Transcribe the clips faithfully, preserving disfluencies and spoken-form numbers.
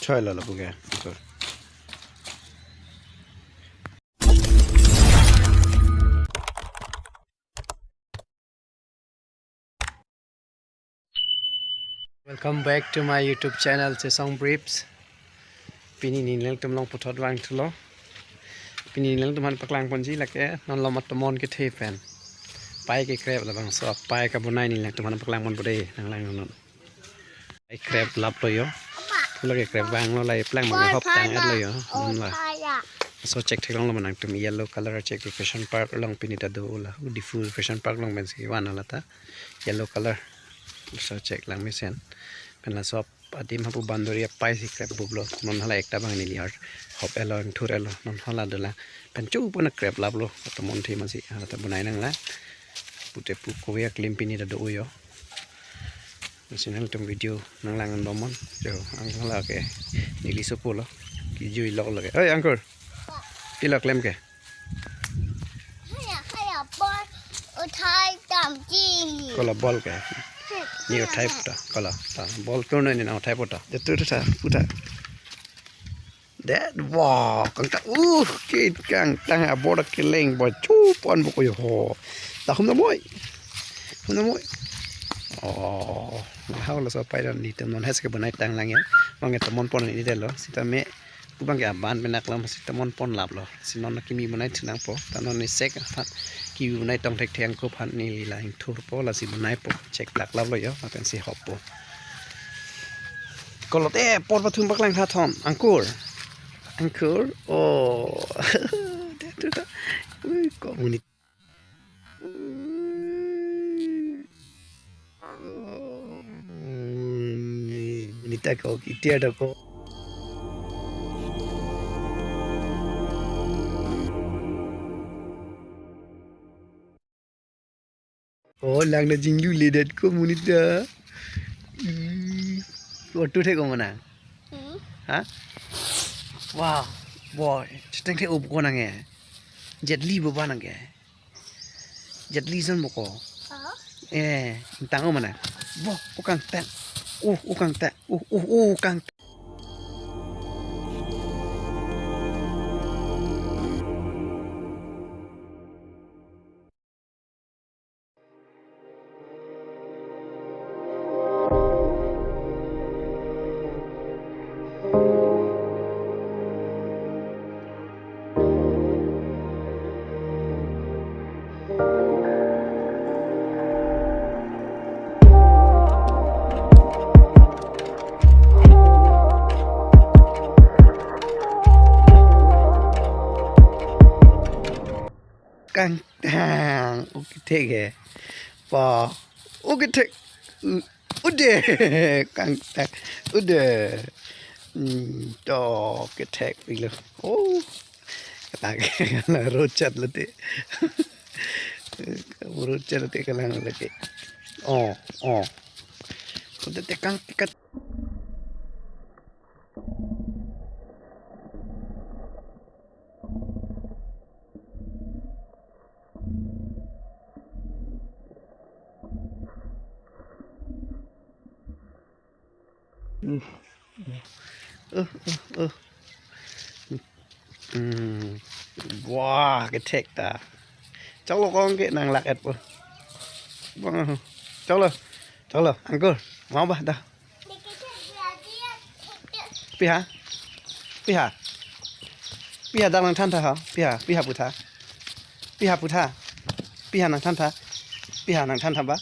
Choi lo lapu ke. Welcome back to my YouTube channel, Chesong Briefs. Pini nelitum along puthot vangthulo. Pini nelitum aphan paklang ponji lake non lo matomon kethe pen. Pai kekrep labangso apai kabonai nelitum aphan paklang ponpo de, nanglang non. Pai krep laplo yo. Pu lake krep vanglo, lai plang ma hop tang-etlo yo. Non la. So chek theklonglo ma nangtum, yellow color chek Recreation Park along pini ta do la. Diphu Recreation Park along pensi van la ta. Yellow color. So chek lang mesen. Pen laso adim hapu boundary apai si krep bublo. Non hala ekta bang neli har hop-etlo, ingthur-etlo. Non hala dolang. Pen chu puna krep laplo. Atomon the masi hala ta bonai nanglang. Pute pu koya klim pini ta do yo. Masi nangtum video nanglang bomnon. Jo, ang hala ke. Neli sopo lo. Kijui lok lake. Oi, Angkur. Pilo klem ke? Haya, haya, ball uthai damji. Kola ball ke? Ni uthai pota. Kola. Ta ball turno ni na uthai pota. De tu tu ta, puta. Det, wah, kangtang. Uh, ke kangtang abor keleng bo chu pon bo ko yo ho. Ta hum na moi. Hum na moi. Oh, hau laso apai dan nelitum non hes ke bonai tanglang ya. Bang atomon pon ni det lo. Sitame pu bang ke aban penak lam sitame tomon pon laplo. Si non kimi bonai thu nangpo. Ta non ni sek aphan kimi bonai tong thekthe, angko aphan neli la ingthurpo, lasi bonaipo. Chek plak laplo yo, lapen si hoppo. Kolote por pathum paklang tha thom. Angkur. Angkur. Oh. Ui, ko monit. Nita ko, itia ta ko. Oh, lang na jinglu le det ko monit ta. Ih, auto thek ko mana? Hmm. Ha? Wah, boy, cheteng thek up ko nang e. Jet Li bo ba nang ke. Jet Li son bo ko. Oh. Eh, tang o mana? Bo, ukang ta. Uh, ukang ta. Uh, uh, uh, ukang ta. Kangtang, okay, thek he. Pa, okay, thek. U-, ude, kangtang, ude. Hmm, to, kethek pilo. Oh, kethek, rochat lote. Rochat lote kalang lagi. Oh, oh. Ude tekang tikat. Uh, uh, uh. Hmm. Wah, kethek ta. Choklo kong ke nang lak-etpo. Wah. Choklo. Choklo, angkur. Mau ba dah. Piha? Piha? Piha dak nangthan tha ha? Piha? Piha pu tha? Piha pu tha? Piha nangthan tha? Piha nangthan tha ba?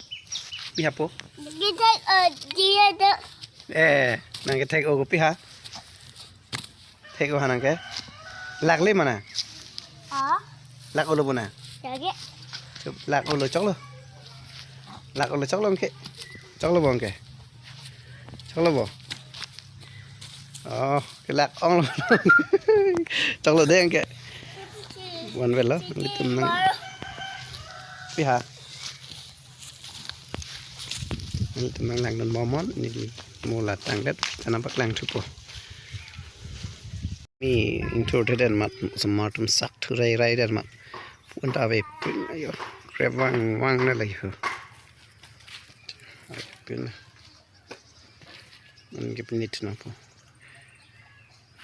Piha po? Kita, eh, dia ada. Eh, nang kethek o ko piha? Thek o ha nang ke? Lak le mana? Ah? Lak olo bo na? Lagi. Chup, lak olo choklo. Lak olo choklo ke. Choklo bo ke. Choklo bo. Oh, kelak ong lo. Choklo de ke. Wan velo, nelitum nang. Piha. Nelitum nang langdun bomnon, neli mo la tangdet, ta nangpaklang thupo. Mi ingthur thedet amat, osomar atum sak thu rai rai det amat. Pu-an ta avepin ayo. Krep vang vang na la yo. Avepin. Nang ke pini thu nangpo.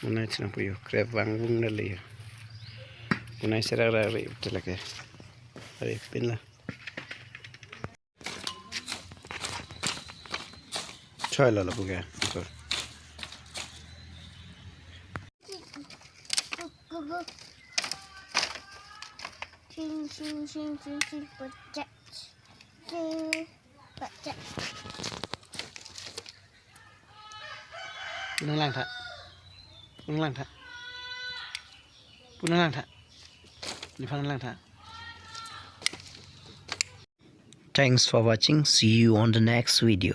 Monai chenam pu yo, krep vang vung dali yo. Monai serak rak ri te lake. Ari pin la. Choi lo lapu ke. Sor. Ching, ching, ching, ching, ching, pecek. Ching, pecek. Nang lang tha. Nang lang tha. Punang lang tha. Niphan lang tha. Thanks for watching. See you on the next video.